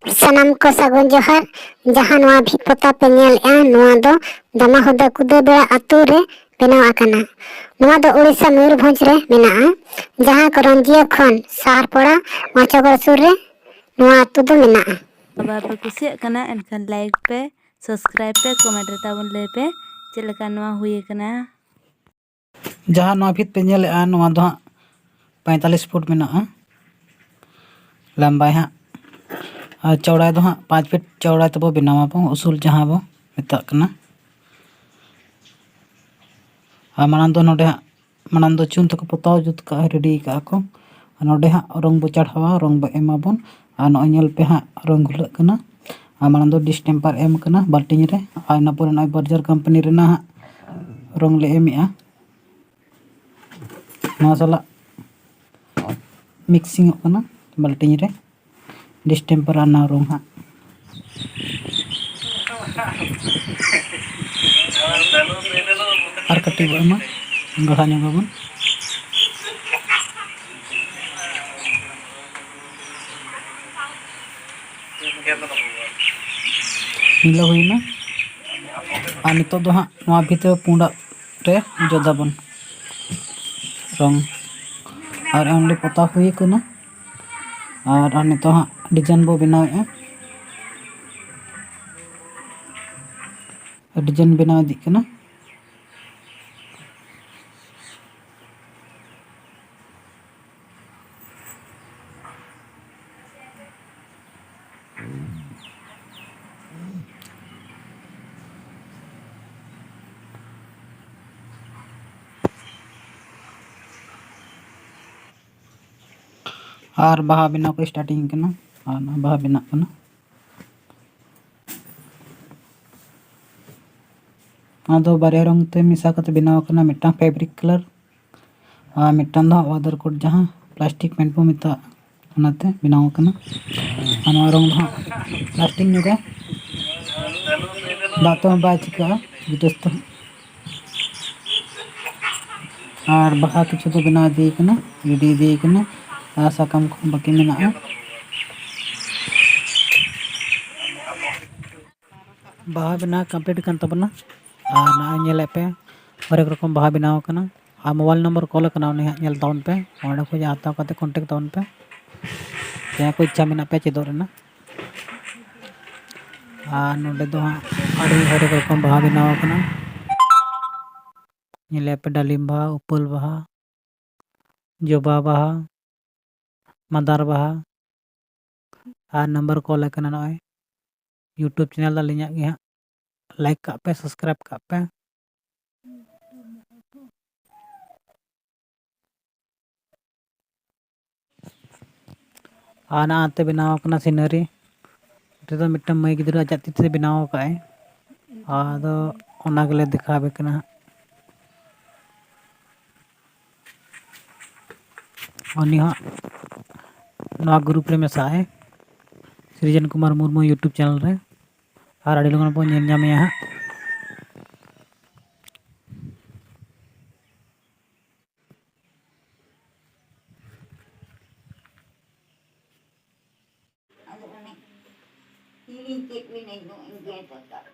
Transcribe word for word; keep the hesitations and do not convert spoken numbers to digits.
ᱥᱟᱱᱟᱢ ᱠᱚ ᱥᱟᱹᱜᱩᱱ ᱡᱚᱦᱟᱨ᱾ ᱡᱟᱦᱟᱸ ᱱᱚᱣᱟ ᱵᱷᱤᱛ ᱯᱚᱛᱟᱣ ᱯᱮ ᱧᱮᱞᱮᱫᱼᱟ, ᱱᱚᱣᱟ ᱫᱚ ᱫᱟᱢᱟᱦᱩᱫᱟ ᱠᱩᱫᱟᱹᱵᱮᱲᱟ ᱟᱹᱛᱩ ᱨᱮ ᱵᱮᱱᱟᱣ ᱟᱠᱟᱱᱟ᱾ ᱱᱚᱣᱟ ᱫᱚ ᱳᱰᱤᱥᱟ ᱢᱚᱭᱩᱨᱵᱷᱚᱸᱡᱽ ᱨᱮ ᱢᱮᱱᱟᱜᱼᱟ, ᱡᱟᱦᱟᱸ ᱠᱚ ᱨᱚᱧᱡᱤᱭᱟᱹ ᱠᱷᱚᱱ ᱥᱟᱦᱟᱨᱯᱚᱲᱟ ᱢᱟᱪᱚᱜᱚᱲ ᱥᱩᱨ ᱨᱮ ᱱᱚᱣᱟ ᱟᱹᱛᱩ ᱫᱚ ᱢᱮᱱᱟᱜᱼᱟ᱾ ᱟᱵᱟᱨ ᱯᱮ ᱠᱩᱥᱤᱭᱟᱜ ᱠᱟᱱᱟ, ᱮᱱᱠᱷᱟᱱ like ᱯᱮ, subscribe ᱯᱮ, comment ᱨᱮ ᱛᱟᱵᱚᱱ ᱞᱟᱹᱭ ᱯᱮ ᱪᱮᱫ ᱞᱮᱠᱟ ᱱᱚᱣᱟ ᱦᱩᱭ ᱟᱠᱟᱱᱟ᱾ ᱡᱟᱦᱟᱸ ᱱᱚᱣᱟ ᱵᱷᱤᱛ ᱯᱮ ᱧᱮᱞᱮᱫᱼᱟ, ᱱᱚᱣᱟ ᱫᱚ ᱦᱟᱸᱜ ᱯᱚᱸᱭᱛᱟᱞᱞᱤᱥ ᱯᱷᱩᱴ ᱢᱮᱱᱟᱜᱼᱟ ᱞᱟᱢᱵᱟᱭ ᱦᱟᱸᱜ, ᱟᱨ ᱪᱚᱣᱲᱟᱭ ᱫᱚ ᱦᱟᱸᱜ ᱯᱟᱸᱪ ᱯᱷᱤᱴ ᱪᱚᱣᱲᱟᱭ ᱛᱮᱵᱚ ᱵᱮᱱᱟᱣ ᱟᱵᱚ, ᱩᱥᱩᱞ ᱡᱟᱦᱟᱸ ᱵᱚ ᱢᱮᱛᱟᱜ ᱠᱟᱱᱟ᱾ ᱟᱨ ᱢᱟᱲᱟᱝ ᱫᱚ ᱱᱚᱰᱮ ᱦᱟᱸᱜ, ᱢᱟᱲᱟᱝ ᱫᱚ ᱪᱩᱱ ᱛᱮᱠᱚ ᱯᱚᱛᱟᱣ ᱡᱩᱛ ᱠᱟᱜᱼᱟ, ᱨᱮᱰᱤ ᱠᱟᱜᱼᱟ ᱠᱚ᱾ ᱟᱨ ᱱᱚᱰᱮ ᱦᱟᱸᱜ ᱨᱚᱝ ᱵᱚ ᱪᱟᱲᱦᱟᱣᱟ, ᱨᱚᱝ ᱵᱚ ᱮᱢᱟᱵᱚᱱ᱾ ᱟᱨ ᱱᱚᱜᱼᱚᱭ ᱧᱮᱞ ᱯᱮ ᱦᱟᱸᱜ, ᱨᱚᱝ ᱜᱷᱩᱞᱟᱹᱜ ᱠᱟᱱᱟ᱾ ᱟᱨ ᱢᱟᱲᱟᱝ ᱫᱚ ᱰᱤᱥᱴᱮᱢᱯᱟᱨ ᱮᱢ ᱠᱟᱱᱟ ᱵᱟᱞᱴᱤᱱ ᱨᱮ, ᱟᱨ ᱤᱱᱟᱹ ᱯᱚᱨᱮ ᱱᱚᱜᱼᱚᱭ ᱵᱟᱨᱡᱟᱨ ᱠᱳᱢᱯᱟᱱᱤ ᱨᱮᱱᱟᱜ ᱦᱟᱸᱜ ᱨᱚᱝ ᱞᱮ ᱮᱢᱮᱜᱼᱟ᱾ ᱱᱚᱣᱟ ᱥᱟᱞᱟᱜ ᱢᱤᱠᱥᱤᱝᱚᱜ ᱠᱟᱱᱟ ᱵᱟᱞᱴᱤᱱ ᱨᱮ ᱰᱤᱥᱴᱮᱢᱯᱟᱨ ᱟᱨ ᱱᱟᱣᱟ ᱨᱚᱝ ᱦᱟᱸᱜ᱾ ᱟᱨ ᱠᱟᱹᱴᱤᱡ ᱵᱚ ᱮᱢᱟ, ᱜᱟᱲᱦᱟ ᱧᱚᱜᱟᱵᱚᱱ᱾ ᱱᱤᱞᱟᱹ ᱦᱩᱭᱱᱟ᱾ ᱟᱨ ᱱᱤᱛᱚᱜ ᱫᱚ ᱦᱟᱸᱜ ᱱᱚᱣᱟ ᱵᱷᱤᱛᱨᱤ ᱯᱩᱸᱰᱟᱜ ᱨᱮ ᱡᱚᱫᱟᱵᱚᱱ ᱨᱚᱝ᱾ ᱟᱨ only ᱯᱚᱛᱟᱣ ᱦᱩᱭ ᱠᱟᱱᱟ᱾ ᱟᱨ, ᱟᱨ ᱱᱤᱛᱚᱜ ᱦᱟᱸᱜ design ᱵᱚ ᱵᱮᱱᱟᱣᱮᱫᱼᱟ᱾ design ᱵᱮᱱᱟᱣ ᱤᱫᱤᱜ ᱠᱟᱱᱟ᱾ ᱟᱨ ᱵᱟᱦᱟ ᱵᱮᱱᱟᱣ ᱠᱚ starting ᱠᱟᱱᱟ, ᱟᱨ ᱱᱚᱣᱟ ᱵᱟᱦᱟ ᱵᱮᱱᱟᱜ ᱠᱟᱱᱟ᱾ ᱱᱚᱣᱟ ᱫᱚ ᱵᱟᱨᱭᱟ ᱨᱚᱝ ᱛᱮ ᱢᱮᱥᱟ ᱠᱟᱛᱮ ᱵᱮᱱᱟᱣ ᱠᱟᱱᱟ, ᱢᱤᱫᱴᱟᱝ fabric colour ᱟᱨ ᱢᱤᱫᱴᱟᱝ ᱫᱚ ᱦᱟᱸᱜ weather coat, ᱡᱟᱦᱟᱸ plastic paint ᱵᱚ ᱢᱮᱛᱟᱜᱼᱟ, ᱚᱱᱟᱛᱮ ᱵᱮᱱᱟᱣ ᱠᱟᱱᱟ᱾ ᱟᱨ ᱱᱚᱣᱟ ᱨᱚᱝ ᱫᱚ ᱦᱟᱸᱜ lasting ᱧᱚᱜᱟ, ᱫᱟᱜ ᱛᱮᱦᱚᱸ ᱵᱟᱭ ᱪᱤᱠᱟᱹᱜᱼᱟ ᱵᱤᱴᱮᱥ ᱛᱮ᱾ ᱟᱨ ᱵᱟᱦᱟ ᱠᱤᱪᱷᱩ ᱫᱚ ᱵᱮᱱᱟᱣ ᱤᱫᱤᱭ ᱠᱟᱱᱟ, ready ᱤᱫᱤᱭ ᱠᱟᱱᱟ, ᱟᱨ ᱥᱟᱠᱟᱢ ᱠᱚᱦᱚᱸ ᱵᱟᱹᱠᱤ ᱢᱮᱱᱟᱜᱼᱟ᱾ ᱵᱟᱦᱟ ᱵᱮᱱᱟᱣ complete ᱠᱟᱱ ᱛᱟᱵᱚᱱᱟ᱾ ᱟᱨ ᱱᱚᱜᱼᱚᱭ ᱧᱮᱞᱮᱫ ᱯᱮ, ᱦᱚᱨᱮᱠ ᱨᱚᱠᱚᱢ ᱵᱟᱦᱟ ᱵᱮᱱᱟᱣ ᱟᱠᱟᱱᱟ᱾ ᱟᱨ mobile number call ᱟᱠᱟᱱᱟ, ᱩᱱᱤ ᱦᱟᱸᱜ ᱧᱮᱞ ᱛᱟᱵᱚᱱ ᱯᱮ, ᱚᱸᱰᱮ ᱠᱷᱚᱱ ᱦᱟᱛᱟᱣ ᱠᱟᱛᱮ contact ᱛᱟᱵᱚᱱ ᱯᱮ᱾ ᱡᱟᱦᱟᱸᱭ ᱠᱚ ᱤᱪᱪᱷᱟ ᱢᱮᱱᱟᱜ ᱯᱮ ᱪᱮᱫᱚᱜ ᱨᱮᱱᱟᱜ᱾ ᱟᱨ ᱱᱚᱰᱮ ᱫᱚ ᱦᱟᱸᱜ ᱟᱹᱰᱤ ᱦᱚᱨᱮᱠ ᱨᱚᱠᱚᱢ ᱵᱟᱦᱟ ᱵᱮᱱᱟᱣ ᱟᱠᱟᱱᱟ᱾ ᱧᱮᱞᱮᱫ ᱯᱮ, ᱰᱟᱹᱞᱤᱢ ᱵᱟᱦᱟ, ᱩᱯᱟᱹᱞ ᱵᱟᱦᱟ, ᱡᱚᱵᱟ ᱵᱟᱦᱟ, ᱢᱟᱫᱟᱨ ᱵᱟᱦᱟ᱾ ᱟᱨ number call ᱟᱠᱟᱱᱟ ᱱᱚᱜᱼᱚᱭ᱾ YouTube channel ᱫᱚ ᱟᱹᱞᱤᱧᱟᱜ ᱜᱮ ᱦᱟᱸᱜ᱾ Like ᱠᱟᱜ ᱯᱮ, subscribe ᱠᱟᱜ ᱯᱮ᱾ ᱟᱨ ᱱᱚᱛᱮ ᱵᱮᱱᱟᱣ ᱟᱠᱟᱱᱟ scenery᱾ ᱱᱚᱛᱮ ᱫᱚ ᱢᱤᱫᱴᱟᱝ ᱢᱟᱹᱭ ᱜᱤᱫᱽᱨᱟᱹ ᱟᱡᱟᱜ ᱛᱤ ᱛᱮ ᱵᱮᱱᱟᱣ ᱟᱠᱟᱫ ᱟᱭ᱾ ᱟᱫᱚ ᱚᱱᱟ ᱜᱮᱞᱮ ᱫᱮᱠᱷᱟᱣ ᱟᱯᱮ ᱠᱟᱱᱟ ᱦᱟᱸᱜ᱾ ᱩᱱᱤ ᱦᱚᱸ ᱱᱚᱣᱟ group ᱨᱮ ᱢᱮᱥᱟᱜ ᱟᱭ, ᱥᱨᱤᱡᱚᱱ ᱠᱩᱢᱟᱨ ᱢᱩᱨᱢᱩ YouTube channel ᱨᱮ᱾ ᱟᱨ ᱟᱹᱰᱤ ᱞᱚᱜᱚᱱ ᱵᱚᱱ ᱧᱮᱞ ᱧᱟᱢᱮᱭᱟ ᱦᱟᱸᱜ᱾ ᱟᱫᱚ ᱚᱱᱮ ᱦᱤᱲᱤᱧ ᱠᱮᱫ ᱵᱤᱱᱟᱹᱧ, ᱱᱚᱜᱼᱚᱭ ᱜᱮᱫ ᱟᱠᱟᱫ᱾